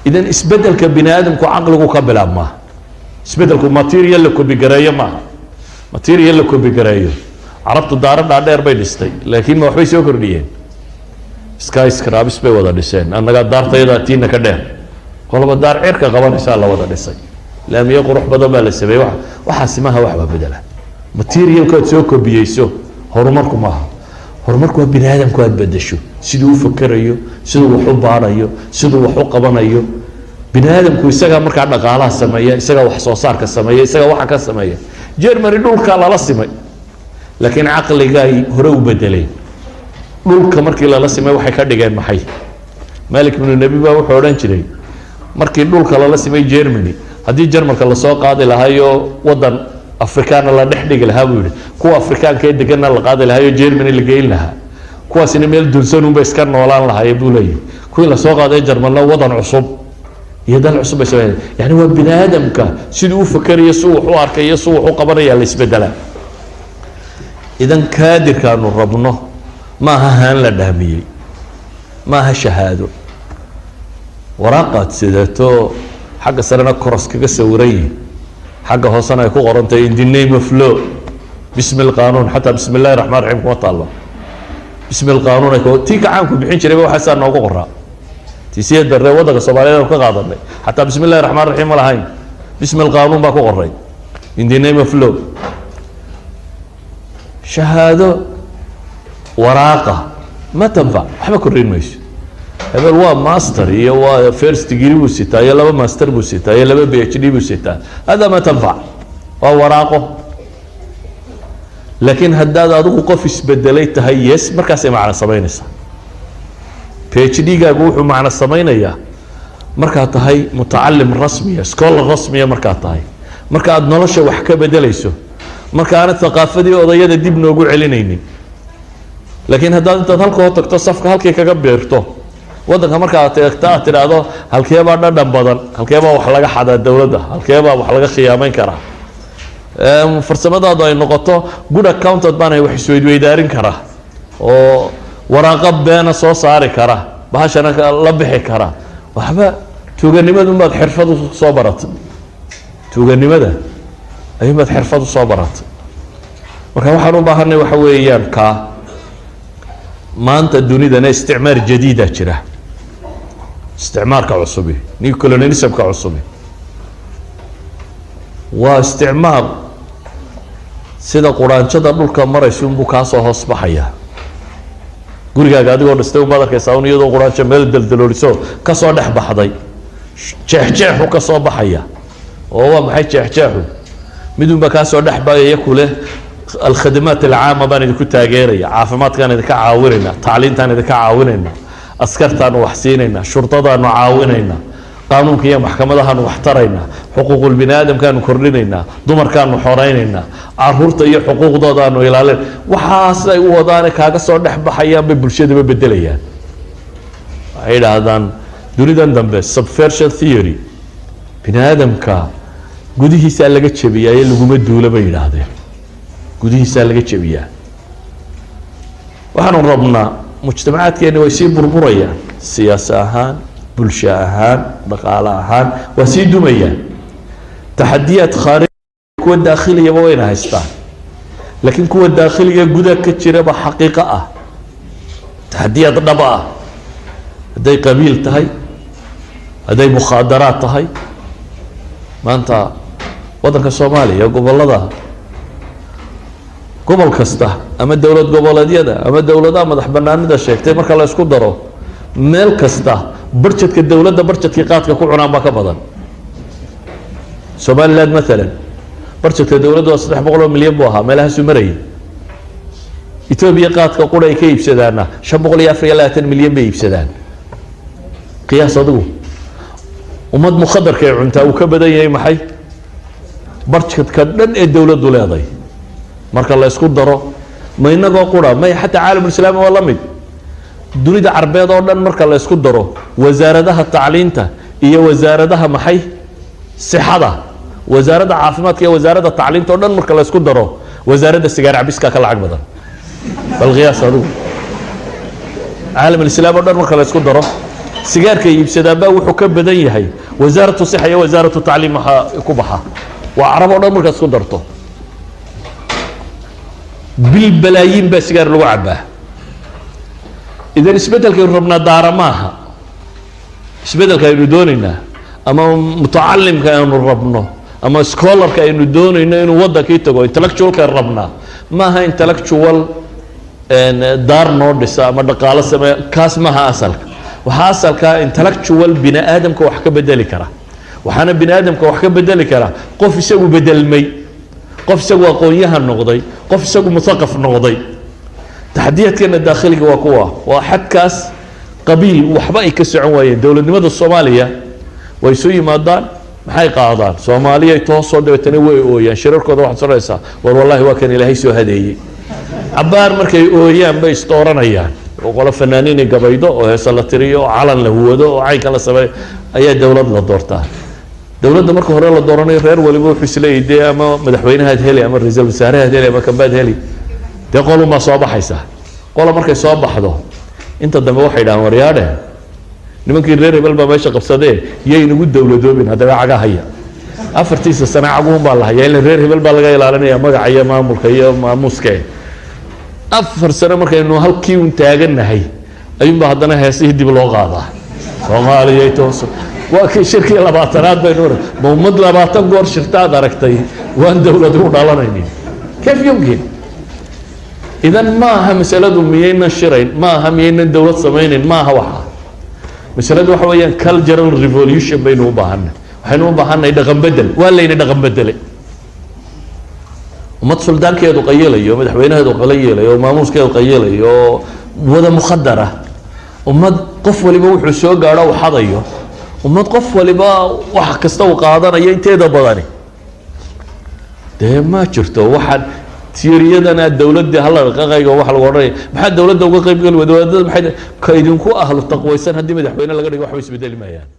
Idan isbedelka bini aadamku caqligu ka bilaabmaa. Isbedelku material la copy-gareeyo maaha. Material la copy-gareeyo, Carabtu daaro dhaadheer bay dhistay, laakiin ma waxbay soo kordhiyeen? Skyscrapers bay wada dhiseen. Annagaa daartayada tiina ka dheer, qoloba daar cirka qabanaysaa la wada dhisay, laamiyo qurux badan baa la sameeyey. Wa waxaasi maaha wax baa bedela. Materialku aad soo kobiyeyso horumarku maaha. Horumarku waa bini aadamku aad bedesho, siduu u fakerayo, siduu wax u baarayo, siduu wax u qabanayo. Bini aadamku isagaa markaa dhaqaalaha sameeya, isagaa wax soo saarka sameeya, isagaa waxa ka sameeya. Germany dhulkaa lala simay, laakiin caqligaay hore u bedeleen. Dhulka markii lala simay waxay ka dhigeen maxay? Malik binu Nebi baa wuxuu odhan jiray, markii dhulka lala simay Germany, haddii Jarmalka lasoo qaadi lahaayo waddan Afrikaana la dhex dhigi lahaa, buu yihi, kuwa Afrikaanka ee deganna la qaadi lahaayo Germany la geyn lahaa, kuwaasina meel dunsanunba iska noolaan lahaye, buu leeyahy. Kuwii lasoo qaaday Jarmalna wadan cusub iyo dal cusub bay sameyn. Yani waa bini aadamka siduu u fakerayo, si wax u arkayo, si wax u qabanaya la isbedelaa. Idan kaadirkaanu rabno maaha haan la dhaamiyey, maaha shahaado waraaqaad sidato, xagga sarena cross kaga sawiran yihin, xagga hoosena ay ku qorantahay "In the name of law", bismi lqaanuun. Xataa "Bismi illahi raxmaan raxiim" kuma taallo, bismi lqaanuun ay tii gacaanku bixin jirayba waxaasaa noogu qoraa. Tii Siyeed Barre waddanka Soomaaliyeed aanu ka qaadanay xataa "Bismi illahi raxmaan raxiim" ma lahayn, bismi lqaanuun baa ku qoray, "In the name of law". Shahaado waraaqa ma tanfac, waxba kordhin mayso. Hebel waa master iyo waa first degree buu sitaa iyo laba master buu sitaa iyo laba PhD buu sitaa, hada ma tanfac, waa waraaqo. Laakiin haddaad adigu qof isbedelay tahay, yes, markaasay macno samaynaysaa. PhD gaagu wuxuu macno samaynayaa markaad tahay mutacalim rasmiya, scholar rasmiya markaad tahay, marka aad nolosha wax ka bedelayso, marka aanad thaqaafadii odayada dib noogu celinaynin. Laakiin haddaad intaad halka hoo tagto, safka halkii kaga biirto waddanka, markaad eegto aad tidhaahdo halkeebaa dhadhan badan, halkeebaa wax laga xadaa dowladda, halkeebaa wax laga khiyaamayn karaa, farsamadaadu ay noqoto good accountant baana wax isweydweydaarin kara oo waraaqo beena soo saari kara, bahashana la bixi kara, waxba tuuganimadunbaad xirfad usoo baratay, tuuganimada ayuunbaad xirfad usoo baratay. Marka waxaan u baahanay waxa weeyaan kaa maanta dunidana isticmaar jadiida jira, isticmaarka cusubi, new colonialismka cusubi, waa isticmaar sida quraanjada dhulka maraysa unbuu kaasoo hoos baxaya. Gurigaaga adigoo dhistay unbaad arkaysaa un iyadoo quraanjo meel deldalooliso kasoo dhex baxday, jeexjeexu ka soo baxaya. Oo waa maxay jeexjeexu? Midunbaa kaasoo dhex baxaya kule "Alkhadamaat alcaama baan idinku taageeraya, caafimaadkaan idinka caawinayna, tacliintaan idinka caawinayna, askartaanu wax siinayna, shurtadaanu caawinayna, qaanuunka iyo maxkamadahaanu wax taraynaa, xuquuqul bini aadamkaanu kordhinaynaa, dumarkaanu xoraynaynaa, caruurta iyo xuquuqdoodaanu ilaalin." Waxaas ay u wadaane kaaga soo dhex baxayaan bay bulshadaba bedelayaan. Waxay yidhaahdaan dunidan dambe subversion theory, bini aadamka gudihiisaa laga jebiyaa ee laguma duulo, bay yidhaahdeen, gudihiisaa laga jebiyaa. Waxaanu rabnaa mujtamacaadkeeni way sii burburayaan, siyaasa ahaan, bulsho ahaan, dhaqaale ahaan waa sii dumayaan. Taxadiyaad khaarij, kuwa daakhiliyaba wayna haystaan, laakiin kuwa daakhiliga gudaha ka jiraba xaqiiqo ah, taxadiyaad dhaba ah, hadday qabiil tahay, hadday mukhaadaraad tahay. Maanta waddanka Soomaaliya gobolada, gobol kasta ama dowlad goboleedyada ama dowladaha madax banaanida sheegtay marka la isku daro, meel kasta budgetka dowladda budgetkii qaadka ku cunaan baa ka badan. Somaliland maalan budgetka dowladda waa 300 oo milyan buu ahaa, meelahaasuu marayay. Etoobiya qaadka qura ay ka iibsadaana 524 milyan bay iibsadaan. Qiyaas adigu, ummad mukhadarka ay cuntaa uu ka badan yahay maxay budgetka dhan ee dowladdu leedahay marka la isku daro. Ma inagoo qura? May, xataa caalamulislaami waa la mid. Dunida Carbeed oo dhan marka la isku daro wasaaradaha tacliinta iyo wasaaradaha maxay sixada, wasaaradda caafimaadka iyo wasaaradda tacliinta o dhan marka la isku daro, wasaaradda sigaar cabiska ka lacag badan. Bal qiyaas adigu, caalamulislaam o dhan marka la isku daro. Sigaarka iibsadaanbaa wuxuu ka badan yahay وزارة الصحة iyo وزارة التعليم. Waxaa ku baxa waa Carab oo dhan markaad isku darto. Bil balaayiin baa sigaar lagu cabaa. Idan isbeddelkaynu rabnaa daara maaha. Isbeddelka aynu doonaynaa ama mutacalimka aynu rabno ama scholarka aynu doonayno inuu waddankii tago, intellectualka rabnaa maaha intellectual daar noo dhisa ama dhaqaalo sameeya. Kaas maaha asalka. Waxaa asalkaa intellectual bini aadamka wax ka bedeli kara. Waxaana bini aadamka wax ka bedeli kara qof isagu bedelmay, qof isagu aqoon-yahan noqday, qof isagu muthaqaf noqday. Taxadiyaadkeena daakhiliga waa kuwa waa xadkaas qabiil waxba ay ka socon waayeen. Dowladnimada Soomaaliya way isu yimaadaan, maxay qaadaan? Soomaaliyay toosoo, dabeetana way ooyaan. Shirarkooda waxaad soranaysaa, "War wallahi waa kan Ilaahay soo hadeeyey." Cabaar markay ooyaan bay isdooranayaan oo qolo fanaaniinay gabaydo oo heesa la tiriyo oo calan la huwado oo caynka la sameeyo ayaa dowlad la doortaa. Dowladda marka hore la dooranayo, reer waliba wuxuu isleeyahy dee ama madaxweynahaad heli ama ra-iisul wasaarahaad heli ama kambaad heli. Dee qolunbaa soo baxaysa. Qola markay soo baxdo, inta dambe waxay dhahaan, "Waryaadhe, nimankii reer hebel baa meesha qabsadee, yay nagu dowladoobin." Haddaba caga haya 4tiisa sane caguhun baa la hayaa, ila reer hebel baa laga ilaalinaya magaca iyo maamulka iyo maamuuske. 4 sano markaynu halkii un taagannahay ayuunbaa haddana heesihii dib loo qaadaa, "Soomaaliyay tooso." Waa kii shirkii 20aad baynu. Ma ummad 20 goor shirtaad aragtay waan dowlad u dhalanaynin? كيف يمكن؟ Idan ma aha masaladu miyaynan shirayn, ma aha miyaynan dowlad samaynayn, ma aha. Waxa masaladu waxa weeyaan cultural revolution baynu u baahanay. Waxaynu u baahanay dhaqan bedel. Waa layna dhaqan bedele. Ummad suldaankeedu qayilayo, madaxweynaheedu qayilayo, maamuuskeedu qayilayo oo wada mukhadara, ummad qof waliba wuxuu soo gaadho uu xadayo, ummad qof waliba wax kasta uu qaadanayo inteeda badani, dee ma jirto. Waxaan tiiriyadana dowladda hala dhaqaqayga waxa lagu odhanaya, maxaa dowladda uga qayb geli wadaadada? Maxay ka idinku ahlu taqwaysan haddii madaxweyne laga dhigo, waxba isbedeli maayaan.